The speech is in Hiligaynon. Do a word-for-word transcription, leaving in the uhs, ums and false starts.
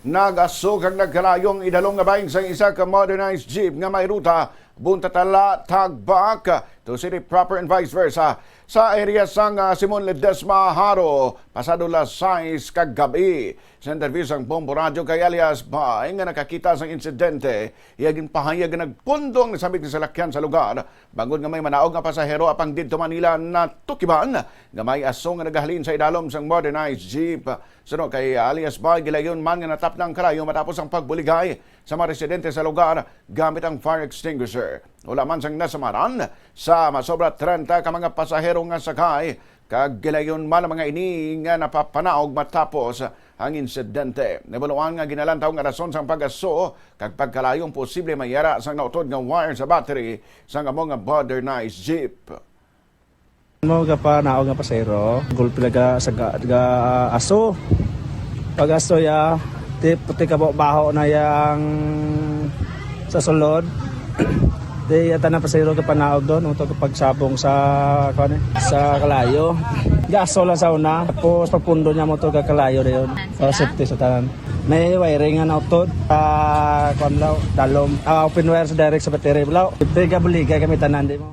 Nag-aso kag nagkalayo ang idalom nga bahin sang isa ka modernized jeep nga may ruta Buntatala, Tagbak to City proper and vice versa sa area sang, ah, Simon Ledesma, Jaro, pasado las sais kag gab-i. Sa interview sang Bombo Radyo kay alias Bay nga nakakita sang insidente, iya ginpahayag nga nagpundo ang nasambit nga salakyan sa lugar bangod nga may manaog nga pasahero, apang didto man nila natukiban nga may aso nga nagahalin sa idalom sang modernized jeep. Suno kay alias Bay, gilayon man nga natapna ang kalayo matapos ang pagbuligay sa mga residente sa lugar gamit ang fire extinguisher. Wala man sang nasamaran sa masobra treinta ka mga pasahero nga sakay, kag gilayon man ang mga ini nga napapanaog matapos ang insidente. Nabaluan nga ginalantaw nga rason sang pag-aso kag pagkalayo ang posible may yara sang nautod nga wire sa battery sang amo nga modernized jeep. Mo gapanaog nga pasahero, gulpi laga sa ga, ga aso. Pag aso ya, ti puti ka baho na yang sa sulod. Di ya tanan pasahero gapanaog doon, ito pagsabong sa, kuwan eh, sa kalayo. Ga aso lang sa una, tapos pagpundo niya mo to ga kalayo dayon. O, safety sa tanan. May wiring nga nautod, ah, kuwan law, dalom. Ah, open wire sa direct sa battery law. Di ga buligay kami tanan, di mo.